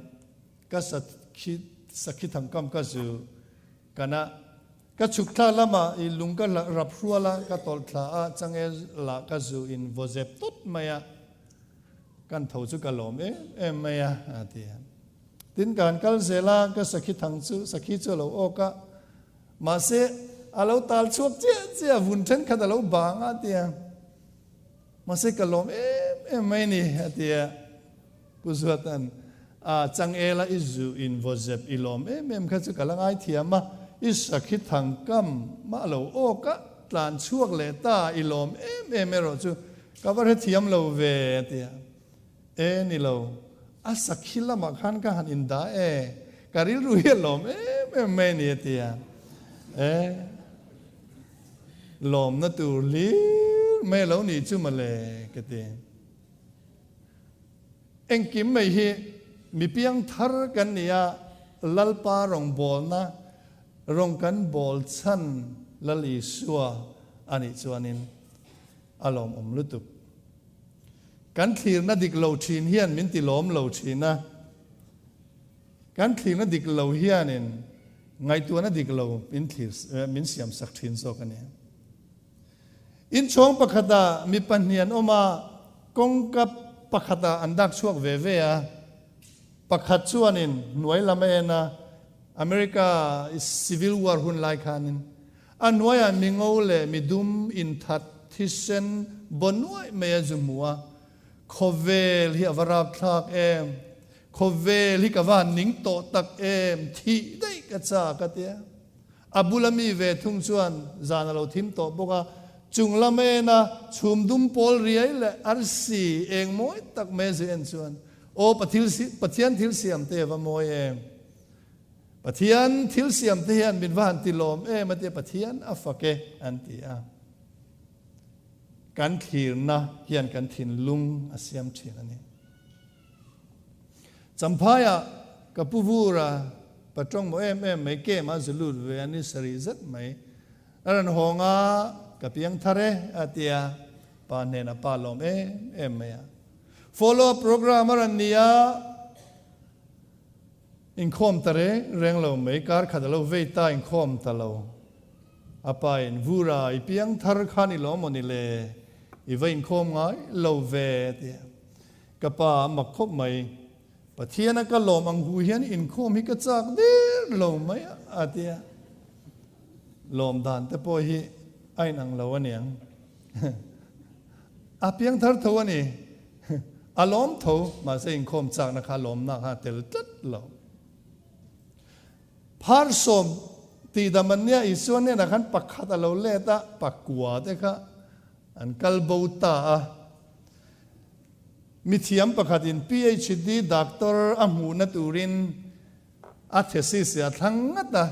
ka sakhi sakhi thangkam ka zu kana Ka chhuk thla lamah i lung ka rap hrual a, ka tawlh thla a, changel lah ka zu in vaw zep tawt mai a, kan tho chu ka lawm em em mai a, a ti a. Tin, ka han kal zel a, ka sakhi thang chu, sakhi chu a lo awk a, mahse, a lo tal chhuak chiah chiah a, vun thenkhat a lo bang a, a ti a. Mahse, ka lawm em em mai ni, a ti a. Pu Zuatan, A, changela i zu in vaw zep i lawm em em kha chu ka la ngaithiam a, i sakhi thang kam mah lo awk a, tlan chhuak leh ta i lawm em em erawh chu ka va hrethiam lo ve, a ti a. E ni lo, a sakhi lamah khan ka han indah e, ka rilru hi a lawm em em mai a ni, a ti a. E, lawmna tur hlir mai a lo nih chu mawle, ka ti. Engkim mai hi mi piang thar kan ni a, Lalpa rawngbawlna rawng kan bawl chhan Lal Isua a nih chuanin a lawmawm lutuk. Kan thlirna dik lo thin hian min ti lawm lo thin a, kan thlirna dik lo hianin ngaihtuahna dik lo min thlir min siamsak thin zawk a ni. Inchhawng pakhatah mi pahnih an awm a, kawngka pakhatah an dak chhuak ve ve a. Pakhat chuanin hnuai lam a en a, America Civil War hun lai khanin a hnuaiah mi ngo leh mi dum inthat thisen baw nuaih mai a zu hmu a, Khawvel hi a va rapthlak em? Khawvel hi ka va han ning tawh tak em? Thih daih ka chak a tia. A bula mi ve thung chuan zan a lo thim tawh bawk a, chung lam ena chhum dum pawl riai leh arsi eng mawi tak mai a zui en chuan, Aw Pathian thil siam te va mawi em? Pathian thil siam te hian min va han ti lawm em a tia Pathian a fak e an ti a. Kan thlirna hian kan thinlung a siam thin a ni. Champhaiah ka pu vur a, pa tawng maw em em mai, kem a zu lut ve a ni sarih zet mai. A rawn hawng a, Ka piang thar e, a ti a. Pa hnenah pa lawm em em mai a. Follow up program a rawn ni a, inkhawm ta reng reng lo mai, kar khat a lo vei ta inkhawm ta lo. A pa in, Vura, i piang thar khan i lawm maw ni le? I va inkhawm ngai lo ve, a ti a. Ka pa a mak khawp mai. Pathian a ka lawm ang hu hian inkhawm hi ka chak der lo mai a, a ti a. Lawm dan te pawh hi a inang lo aniang. A piang thar tho a ni. A lawm tho, mahse inkhawm chakna kha lawmna kha a tel tlat lo. Pharsawm tihdam an nia Isua hnenah khan pakhat a lo let a, pakua te kha an kal bo ta a. Mithiam pakhatin PhD doctor a hmuhna turin a thesis a thlang ngat a,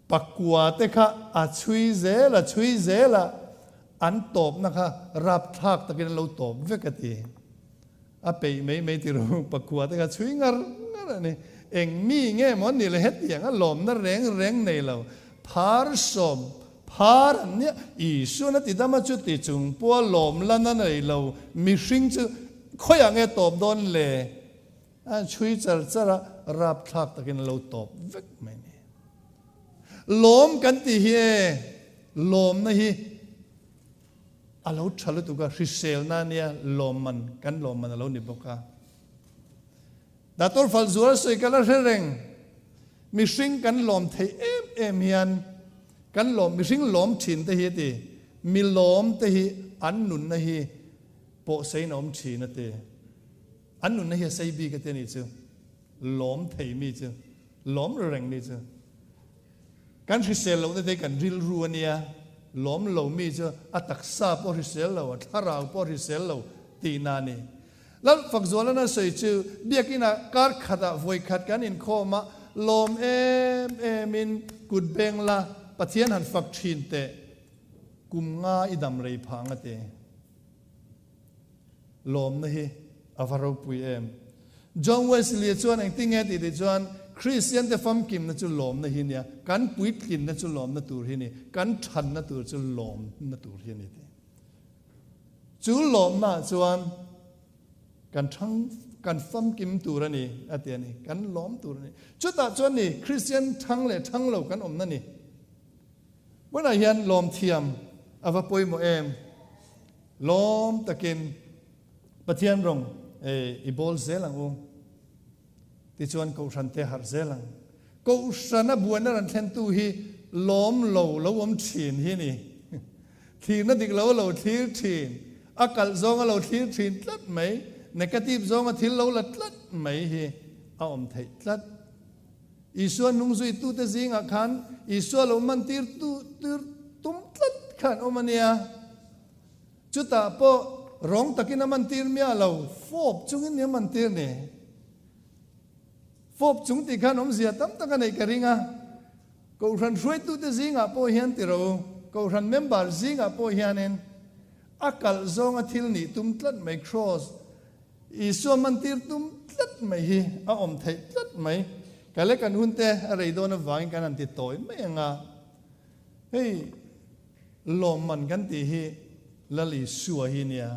pakua te kha a chhui zel a chhui zel a, an tawpna kha rapthlak takin an lo tawp vek a ti. A peih mai mai ti ru, pakua te kha chhui ngar ngar a ni. Eng mi nge maw ni le hetiang a lawmna reng reng nei lo, pharsawm Phar an nia, Isuan a ti dam a chuti chung pawha lawm lan a nei lo, mihring chu khawiah nge tawp dawn le? A chhui char char a, rapthlak takin a lo tawp vek mai ni. Lawm kan tih hi e, lawmna hi a lo tha lutuk a, hriselna a nia, lawmman, kan lawmman a lo ni bawk a. Dator Falzual sawi ka la hre reng. Mihring kan lawm theih em em hian kan lawm mihring lawm thin te hi a ti. Mi lawm te hi an nunna hi pawh seiin a awm thin a ti. An nunna hi a sei bik a ti a nih chu. Lawm thei mi chu, lawm reng mi chu. Kan hrisel lohna te hi kan rilru a nia. Lawm lo mi chu a taksa pawh hrisel lo, a thlarau pawh hrisel lo tihna a ni. Lal Fakzualana sawi chu biakinah kar khatah vawi khat kan inkhawm a, lawm em emin kut beng la, Pathian han fak thin teh, kum nga i dam rei phah ang a ti. Lawmna hi a va ropui em. John Wesley chuan engtin nge tih tih chuan Kristian te famkimna chu lawmna hi nia, kan puitlinna chu lawmna tur hi ni, kan thanna tur chu lawmna tur hi a ni tih. Chu lawmnaah chuan kan thang, kan famkim tur a ni, a ti a ni. Kan lawm tur a ni. Chutah chuan ni Kristian thang leh thang lo kan awmna ni. Hmunah hian lawm thiam a va pawimawh em? Lawm takin Pathian rawng i bawl zel ang u. Tichuan Kohhran te harh zel ang. Kohhrana buaina rawn thlentu hi lawm lo lo awm thin hi ni. Thlirna dik lo a lo thlir thin, a kalh zawng a lo thlir thin tlat mai, negative zawnga thil lo la tlat mai hi a awm theih tlat. Isua hnungzuitute zingah khan Isua lo mantir tir tum tlat khan awm a nia. Chutah pawh rawng takin a mantir miah lo, fawp chungin nia mantir ni. Fawp chung tih khan awmzia tam tak a neih ka ring a. Kohhran hruaitute zingah pawh hian ti ro u, Kohhran member zingah pawh hianin a kalh zawnga thil nih tum tlat mai, cross Isua mantir tum tlat mai hi a awm theih tlat mai. Ka leh kan hunte a rei dawn avangin kan han ti tawi mai ang a. Hei lawmman kan tih hi Lal Isua hi nia.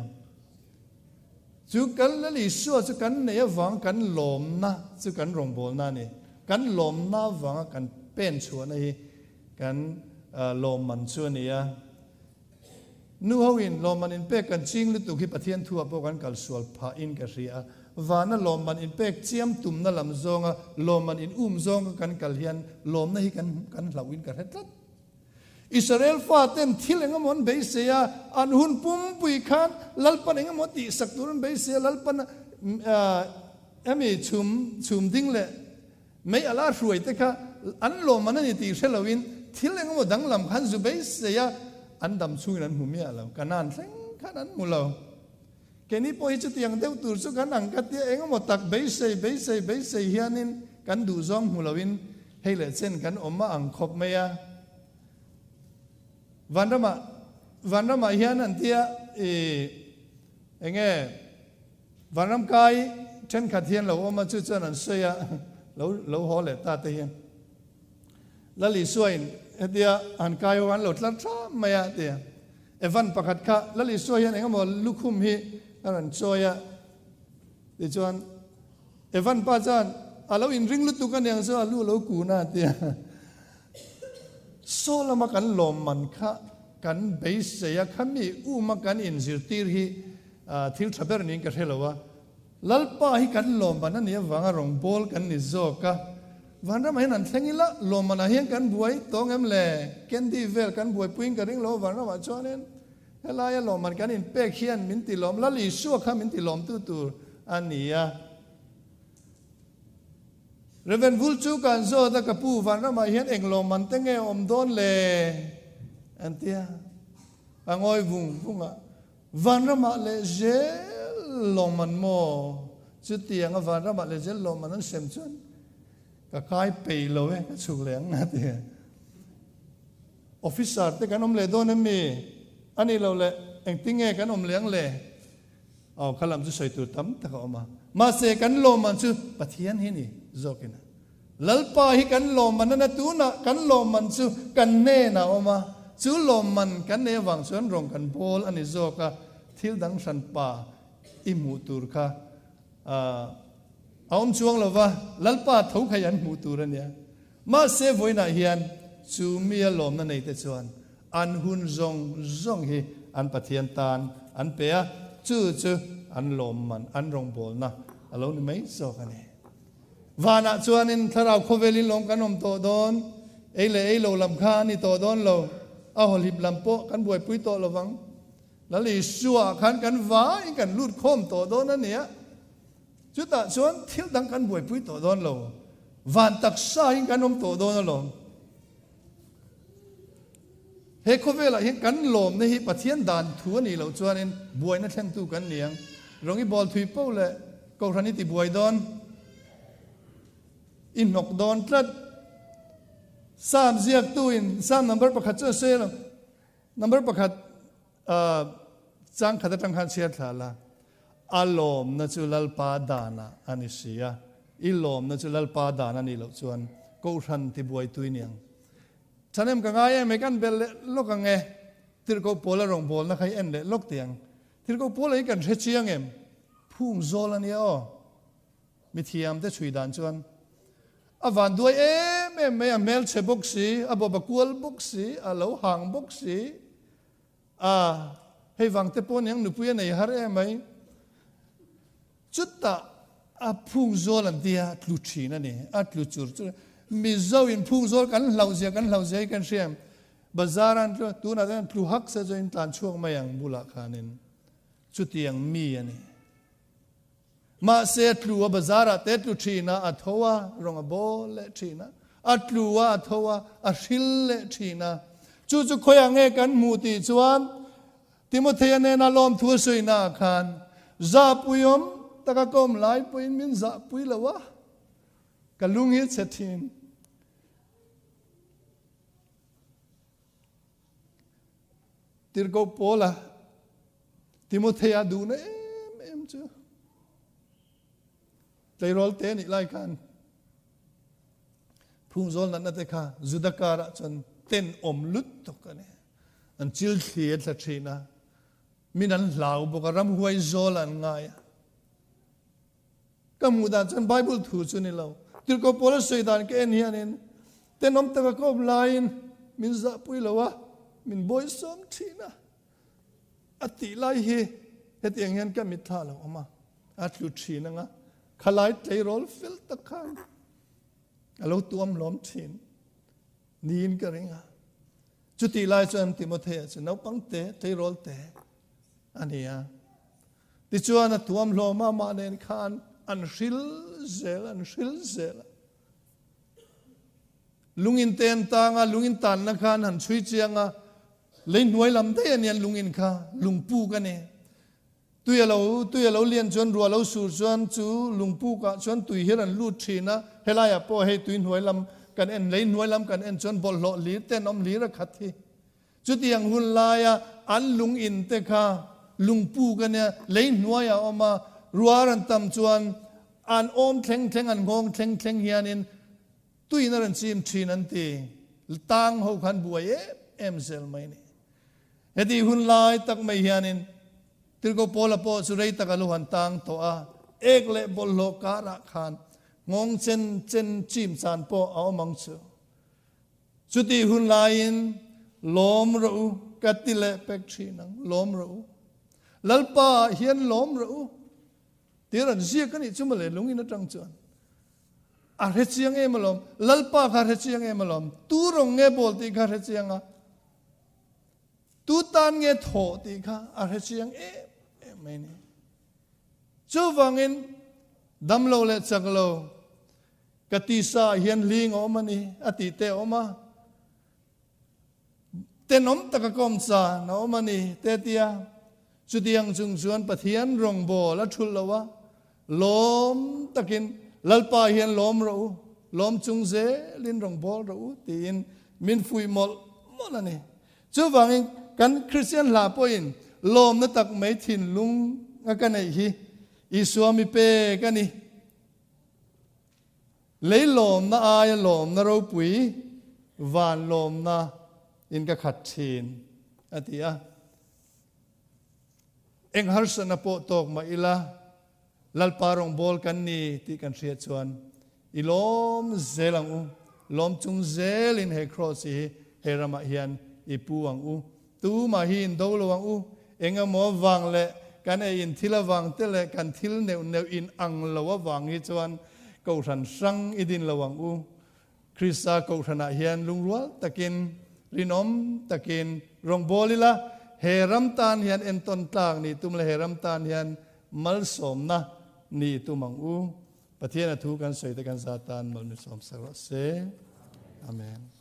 Chu kan Lal Isua chu kan neih avang kan lawmna chu kan rawngbawlna a ni. Kan lawmna avanga kan pen chhuahna hi kan lawmman chu a ni a. Nu hoin lawmman inpek kan ching lutuk hi Pathian thuah pawh kan kal sual phahin ka hria a. Vana lawmman inpek chiam tumna lam zawnga lawmman in um zawnga kan kal hian lawmna hi kan kan hlauhin ka hre tlat. Israel faten thil engemaw an beisei a, an hun pumpui khan Lalpan engemaw tihsak tur an beisei a, Lalpan emi chhum chhum ding leh mei ala hruai te kha an lawmman a ni tih hre loin thil engemaw danglam khan zu beisei a, an dam chhungin an hmu miah lo, Kanaan thleng khan an hmu lo. Keini pawh hi chutiang deuh tur chu kan ang ka tia, engemaw tak beisei beisei beisei hianin kan duhzawng hmu loin hei leh chen kan awm a ang khawp mai a. Vanramah Vanramah hian an tia i enge Vanram kai thenkhat hian lo awm a, chu chuan an sawi a, lo lo haw leh ta te hian. Lal Isuain hetia han kai ho an lo tlar thlam mai a tia. Evan pakhat kha Lal Isua hian engemaw lukhum hi a rawn chawi a, tichuan Evan pa chuan a lo inring lutuk aniang chu a lu a lo kun a tia. Saw lama kan lawmman kha kan beisei a, khami uma kan inzirtir hi thil tha ber niin ka hre lo a. Lalpa hi kan lawmman a nih avanga rawngbâwl kan ni zawk a, vanramah hian an thleng ila, lawmmanah hian kan buai tawng em le? Candy vel kan buaipuiin ka ring lo, vanramah chuanin helaia lawmman kan inpek hian min ti lawm, Lal Isua kha min ti lawmtu tur a ni a. Rev. Vul chu kan zawt a, Ka pu, vanramah hian eng lawmman te nge awm dawn le? An ti a, a ngawi vung vung a. Vanramah leh zel lawmman maw? Chutianga vanramah leh zel lawmman an sem chuan ka kai peih lo e, ka chhuk leh ang a ti. Officer te kan awm leh dawn em mi? A nih loh leh engtin nge kan awm leh ang le? Aw, kha lam chu sawi tur tam tak a awm a. Mahse kan lawmman chu Pathian hi ni zawkin a. Lalpa hi kan lawmman a na tunah kan lawmman chu kan hnenah a awm a, chu lawmman kan nei avang chuan rawng kan bawl a ni zawk a, thil dang hranpa i hmuh tur kha a awm chuang lo va, Lalpa tho kha i an hmuh tur a nia. Mahse vawiinah hian chu mia lawmna neite chuan an hun zawng zawng hi an Pathian tan an pe a, chu chu an lawmman, an rawngbawlna a lo ni mai zawk a ni. Vanah chuanin thlarau khawvelin lawm kan awm tawh dawn, ei leh ei lo lam kha a ni tawh dawn lo, a hawlhip lam pawh kan buaipui tawh lo vang. Lal Isua khan kan vaiin kan lut khawm tawh dawn a nia, chutah chuan thil dang kan buaipui tawh dawn lo, van taksain kan awm tawh dawn alawm. He khawvelah hian kan lawmna hi Pathian dan thu a nih loh chuanin buaina thlentu kan ni ang. Rawng i bawl thui poh leh Kohhran i ti buai dawn, i hnawk dawn tlat. Psalm ziaktuin Psalm number pakhat chu a sawi lo. Number pakhat chang khat atang khan chhiar thla la. A lawmna chu Lalpa danah a ni si a, i lawmna chu Lalpa dan a nih loh chuan Kohhran ti buaitui ni ang. Thahnem ka ngai em e, kan belh leh lawk ang e. Tirhkoh Paula rawngbawlna kha i en leh lawk teh ang. Tirhkoh Paula hi kan hre chiang em? Phung zawl a nia aw. Mithiam te chhui dan chuan a van duai em em mai, a hmelchhe bawk si, a bawp a kual bawk si, a lo hang bawk si. A, hei vang te pawh niang nupui a nei har em mai. Chutah a phung zawl an tia a tlu thin a ni, a tlu chur chur. Mizo in phung zawl kan hlauh zia kan hlauh zia hi kan hria em? Bazar an tlu a, tunah chuan tlu hak se chuan in tlan chhuak mai ang bulah khanin. Chutiang mi a ni. Mahse a tlu a, bazar ah te tlu thin a, a tho a, rawng a bawl leh thin a, a tlu a, a tho a, a hril leh thin a. Chu chu khawiah nge kan hmuh tih chuan Timothea nena lawmthu a sawi naah khan zahpuiawm taka ka awm lai pawhin min zahpui lo a, ka lung hi a chhe thin. Tirhkoh Paula Timothea duhna em em chu tleirawl te nih lai khan phungzawl natna te kha Juda karah chuan tenawm lutuk a ni. An chil thli a tla thin a, min an hlau bawk a, ramhuai zawl an ngai a. Ka hmuh dan chuan Bible thu chu ni lo. Tirhkoh Paula sawi dan ka en hianin tenawm taka ka awm laiin min zahpui lo a, min bawisawm thin a. A tih lai hi hetiang hian ka mitthla lo awm a, a tlu thin ang a, khalai tleirawl fel tak khan a lo tuam hlawm thin niin ka ring a. Chutih lai chuan Timothea chu naupang te, tleirawl te a ni a. Tichuan a tuam hlawm a, amah nen khan an hril zel, an hril zel a. Lungin te an tang a, lungin tanna kha an han chhui chiang a, lei hnuai lam daih a ni an lungin kha, lungpuk a ni. Tui a lo, tui a lo lian chuan, ruah lo sur chuan chu lungpukah chuan tui hian an lut thin a, helaiah pawh hei tui hnuai lam kan en, lei hnuai lam kan en chuan bawlhhlawh hlir te an awm hlir a khat hi. Chutiang hun laia an lung in te kha lungpuk a nia, lei hnuaiah a awm a, ruar an tam chuan an awm thleng thleng, an nghawng thleng thleng hianin tuiin a rawn chim thin an ti. Tang ho khan buai em em zel mai ni. Heti hun lai tak mai hianin Tirhkoh Paula pawh chu rei tak a lo han tang tawh a, ek leh bawlhhlawh karah khan nghawng chen chen chim chan pawh a awm ang chu. Chutih hun laiin lawm rawh u ka ti leh pek thin ang, lawm rawh u. Lalpa ah hian lawm rawh u. Tir an ziak a nih chu mawle lungin atang chuan. A hre chiang em alawm, Lalpa kha hre chiang em alawm, tu rawng nge bawl tih kha hre chiang a, tu tan nge thawh tih kha a hre chiang em em mai ni. Chuvangin damlo leh chak lo ka tisa ah hian hling a awm a ni a tih te a awm a, Tenawm taka kawm chan a awm a ni te tia chutiang chung chuan Pathian rawngbâwl a ṭhulh lo a, lâwm takin Lalpa hian lâwm rawh u, lâwm chung zêlin rawngbâwl rawh u tiin min fuih mawlh mawlh a ni. Chuvangin kan Kristian hla pawhin lâwmna tak mai thinlung a ka neih hi Isua mi pek a ni. Lei lawmna aia lawmna ropui van lawmna in ka khat thin, a ti a. Eng harsatna pawh tawk mah ila, Lalpa rawngbâwl kan ni tih kan hriat chuan i lawm zel ang u, lawm chung zelin he kraws hi he ramah hian i pu ang u. Tumah hi in do lo ang u, eng emaw avang leh kan ei in thil avang te leh kan thil neuh neuh in ang lo avang hi chuan Kohhran hrang i din lo ang u. Krista Kohhranah hian lungrual takin, rinawm takin rawngbâwl ila, he ram tan hian entawn tlak nih tum leh he ram tan hian malsawmna nih tum ang u. Pathian a thu kan sawi te kan za tan malmi sawm sak rawh se. Amen.